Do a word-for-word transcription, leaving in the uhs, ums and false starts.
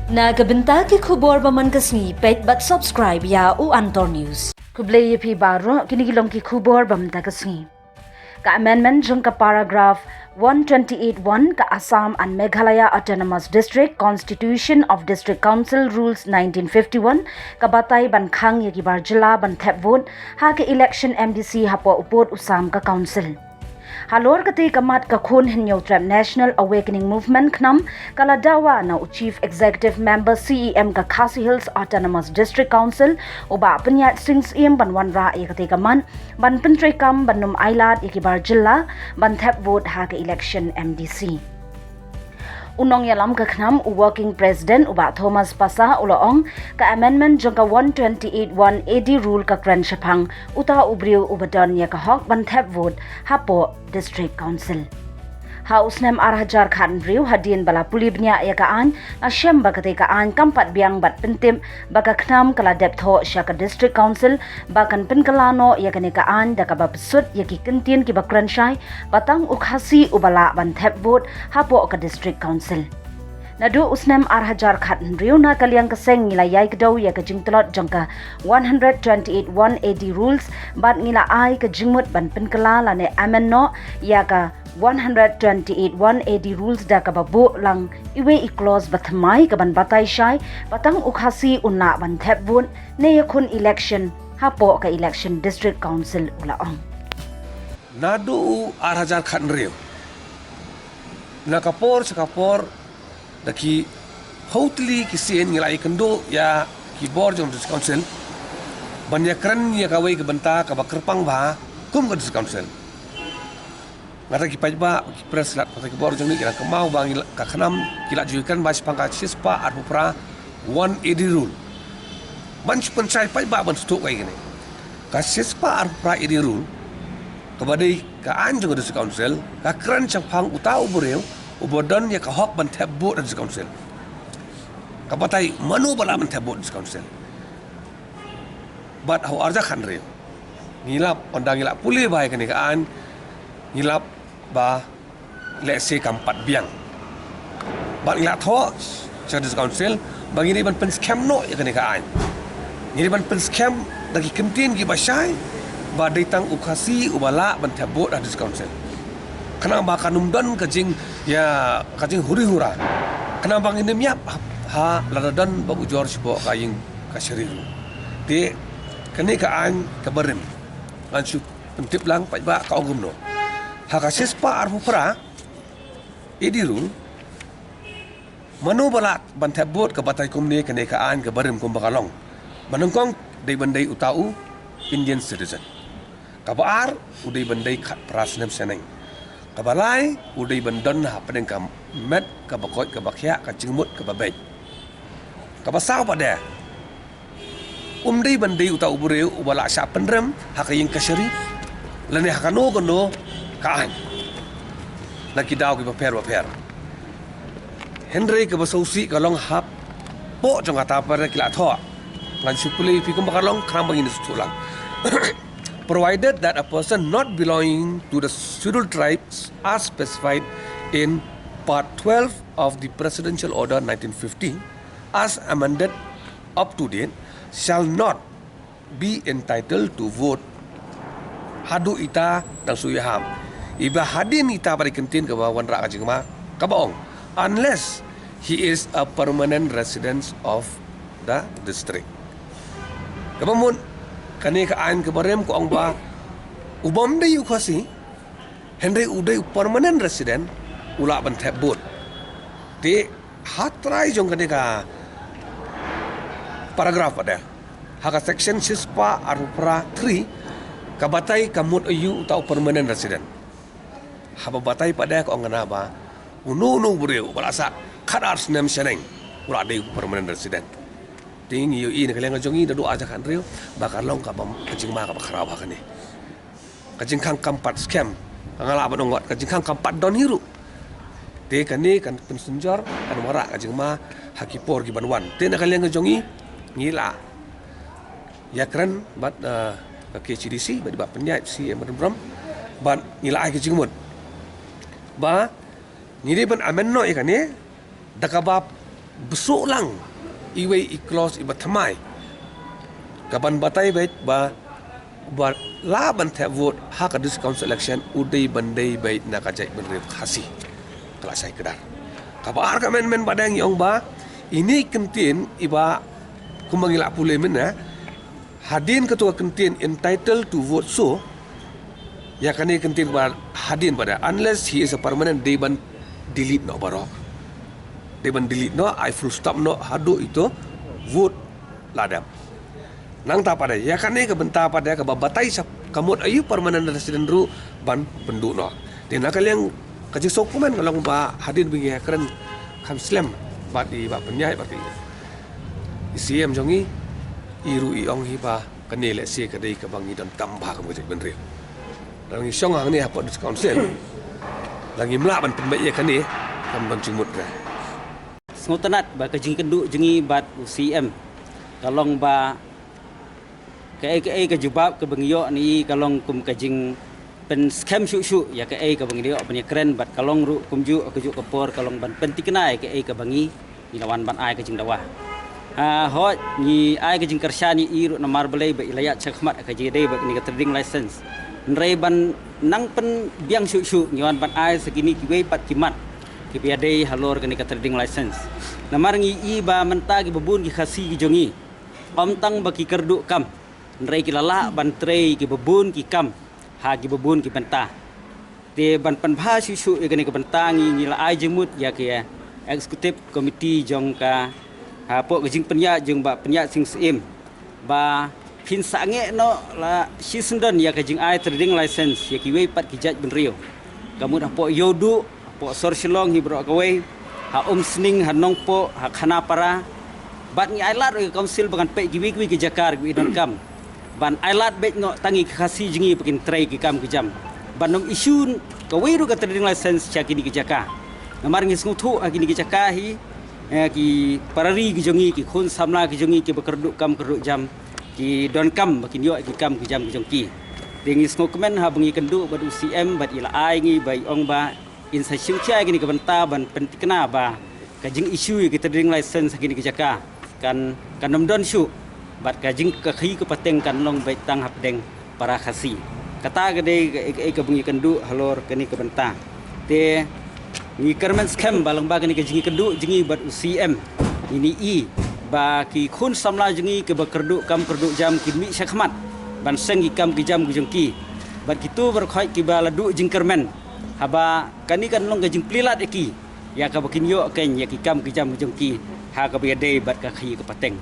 Na ka bynta ki khubor ba man ka sngi, peit bad subscribe ïa u Antor News. Khublei ïa phi baroh, kine ki long ki khubor ba man ka sngi. Ka amendment jong ka paragraph one twenty-eight one ka Assam and Meghalaya Autonomous District Constitution of District Council Rules nineteen fifty-one ka batai ban khang ïa ki bar jylla ban thep vote ha ka election M D C hapoh u pud u sam ka council. Halor katei ka mat ka Khun Hynñiewtrep National Awakening Movement KHNAM ka la dawa na u Chief Executive Member C E M ka Khasi Hills Autonomous District Council u Bah Pynïaid Sing Syiem ban wanrah ïa katei ka mat ban pyntreikam ban ym ailad ïa ki bar jylla ban thep vote ha ka election M D C. U nongïalam ka KHNAM, u Working President u Bah Thomas Passah u la ong, ka amendment jong ka one twenty-eight one A D rule ka kren shaphang uta u briew uba don ïa ka hok ban thep vote hapoh District Council. Ha u snem ar hajar khathynriew, hadien ba la pule bniah ïa ka aiñ, la shem ba katei ka aiñ kam pat biang bad pyntip ba ka KHNAM ka la dep thoh sha ka District Council ba kan pynkylla noh ïa kane ka aiñ da kaba pynsut ïa ki kyntien kiba kren shai ba tang u Khasi uba lah ban thep vote hapoh ka District Council. Naduh u snem ar hajar khathynriew, na ka liang ka seng ngi la ïai kdew ïa ka jingtlot jong ka one hundred twenty-eight one A D rules bad ngi la ai ka jingmut ban pynkylla lane amend noh ïa ka one hundred twenty-eight one A D rules da kaba buh lang iwei i clause ba thymmai kaban batai shai ba tang u Khasi un lah ban thep vote ne ïakhun election hapoh ka election District Council, u la ong. Naduh u ar hajar khathynriew, na ka por sha ka por, da ki hopefully ki sien ngi la ïakynduh ïa ki bor jong District Council ban ïakren ïa kawei ka bynta kaba kyrpang bha kum ka District Council. Nga ta ki paidbah, ki press, lad, ki bor jong ngi ki la kynmaw ba ngi la, ka KHNAM ki la ju ïakren bha shaphang ka shispah arphew phra one A D rule. Ban shu pynshai paidbah ban sngewthuh kaei kane. Ka shispah arphew phra A D rule kaba dei ka aiñ jong ka District Council ka kren shaphang uta u briew uba don ïa ka hok ban thep vote ha District Council. Ka batai mano ba lah ban thep vote ha District Council. Bad ha u ar hajar khathynriew ngi lap, ynda ngi la pule bha ïa kane ka aiñ, ngi lap ba lehse kam pat biang. Bad ngi la thoh sha District Council ba ngi dei ban pynskhem noh ïa kane ka aiñ. Ngi dei ban pynskhem da ki kyntien kiba shai ba dei tang u Khasi uba lah ban thep vote ha District Council. Khnang ba kan ym don ka jing, ïa, ka jinghuri hura. Khnang ba ngin ym ïap ha, ha lada don ba ujor shapoh ka ïing kashari ruh. Te kane ka aiñ kaba rim, ngan shu pyntip lang paidbah ka ong kumno. Ha ka shispah arphew phra A D rule, mano ba lah ban thep vote ka batai kumne, kane ka aiñ kaba rim kumba ka long. Ba nyngkong dei ban dei uta u Indian citizen. Kaba ar, u dei ban dei khatphra snem shaneng. Kaba lai, u dei ban don hapdeng ka met kaba koit kaba khiah, ka jingmut kaba beit. Kaba saw pat de, um dei ban dei uta u briew uba lah shah pynrem ha ka ïing kashari lane ha kano kano ka aiñ na ki daw kiba pher ba pher. Hynrei kaba sngewsih ka long hapoh jong kata pat ki la thoh. Ngan shu pule ïa phi kumba ka long khnang ba ngin sngewthuh lang. Provided that a person not belonging to the scheduled tribes as specified in Part twelve of the Presidential Order nineteen fifty, as amended up to date, shall not be entitled to vote haduh ita dang shu ïahap. Iba hadien ita ba dei kyntien kaba wanrah ka jingma kaba ong, unless he is a permanent resident of the district. Kaba mut, kane ka aiñ kaba rim ka ong ba u bym dei u Khasi, hynrei u dei u permanent resident, u lah ban thep vote. Te ha trai jong kane ka paragraph pat de, ha ka section shispah arphew phra three, ka batai ka mut aïu uta u permanent resident. Haba batai pat de ka ong kane ba uno uno u briew uba la sah khatar snem shaneng u lah dei u permanent resident. Te ngi ïohi na ka liang jong ngi naduh ar hajar khathynriew ba ka long kaba, ka jingma kaba khraw ha kane. Ka jingkhang kam pat skhem. Nga lah ban ong wat ka jingkhang kam pat don hi ruh. Te kane kan pynsynjor, kan wanrah ka jingma ha ki por kiban wan. Te na ka liang jong ngi, ngi la ïakren bad, eh, ka K H A D C, bad i Bah Pynïaid, C E M Bah Dambrum, bad ngi la ai ka jingmut ba ngi dei ban amend noh ïa kane da kaba Bsuh lang iwei i clause iba thymmai kaban batai beit ba, ba lah ban thep vote ha ka District Council election u dei ban dei beit na ka jaitbynriew Khasi. Ka la shai kdar. Kaba ar ka amendment ba dang ïong ba ine i kyntien iba kumba ngi la pule mynne, hadien katto ka kyntien entitled to vote so, ïa kane ka kyntien ba hadien ba da, unless he is a permanent, dei ban delete noh baroh. Dei ban delete noh, ai full stop noh haduh ito vote la dep. Nangta pat de ïa kane ka bynta pat de kaba batai sha ka mut aïu permanent resident ruh ban pynduh noh. Te na ka liang ka jingsngewkmen ka long ba hadien ba ngi ïakren kham slem bad i Bah Pynïaid bad i C M jong ngi, i ruh i ong hi ba kane lehse ka dei kaba ngi donkam bha kum ka jaitbynriew. Lada ngi shong hangne hapoh District Council, lada ngim lah ban pynbeit ïa kane, kam don jingmut re. Sngewtynnat ba ka jingkynduh jong ngi bad u C M ka long ba kaei kaei ka jubab kaba ngi ïoh na i ka long kum ka jingpynskhem shuh shuh ïa kaei kaba ngi ïoh ban ïakren bad ka long ruh kumjuh ha kajuh ka por ka long ban pynthikna ïa kaei kaba ngi, ngi la wan ban ai ka jingdawa. Ha, hooid, ngi ai ka jingkyrshan ïa i ruh namar balei ba i la ïaid shakhmat ha ka jingïadei bad kane ka trading license. Hynrei ban nang pynbiang shuh shuh ngi wan ban ai sa kine kiwei pat ki mat kiba ïadei halor kane ka trading license. Namar ngi i ba mynta kiba bun ki Khasi ki jong ngi, ym tang ba ki kyrduh kam, hynrei ki la lah ban trei kiba bun ki kam ha kiba bun ki bynta. Te ban pynbha shuh shuh ïa kane ka bynta ngi, ngi la ai jingmut ïa ka Executive Committee jong ka, hapoh ka jingpynïaid jong Bah Pynïaid Sing Syiem ba phin sangeh noh la shisyndon ïa ka jingai trading license ïa kiwei pat ki jaitbynriew. Ka mut hapoh Ïewduh, hapoh Sor Shillong hi baroh kawei, ha Umsning, ha Nongpoh, ha Khanapara. Bad ngi ai lad ruh ïa ka council ba kan peit kiwei kiwei ki jaka kiba i donkam ban ai lad beit noh tang ïa ki Khasi jong ngi ba kin trei ki kam ki jam, ban ym issue kawei ruh ka trading license sha kine ki jaka. Namar ngi sngewthuh ha kine ki jaka hi, eh, ki para ri ki jong ngi, ki khun samla ki jong ngi kiba kyrduh kam kyrduh jam ki donkam ba kin ïoh ki kam ki jam ki jong ki. Te ngi sngewkmen haba ngi kynduh bad u C M bad i la ai ngi ba i ong ba in sa shim khia ïa kane ka bynta ban pynthikna ba ka jing-issue ïa ka trading license ha kine ki jaka kan, kan ym don shuh bad ka jing, ka khaïi ka pateng kan long beit tang hapdeng para Khasi. Kata ka dei ka, ka, kaba ngi kynduh halor kane ka bynta. Te ngi kyrmen skhem ba lyngba kane ka jingkynduh jong ngi bad u C M, ngi ïohi ba ki khun samla jong ngi kiba kyrduh kam kyrduh jam kin mih shakhmat ban seng ki kam ki jam ki jong ki. Bad kito baroh khoit kiba la duh jingkyrmen, haba kane kan long ka jingplie lad ïa ki ïa kaba kin ïoh kein ïa ki kam ki jam ki jong ki ha kaba ïadei bad ka khaïi ka pateng.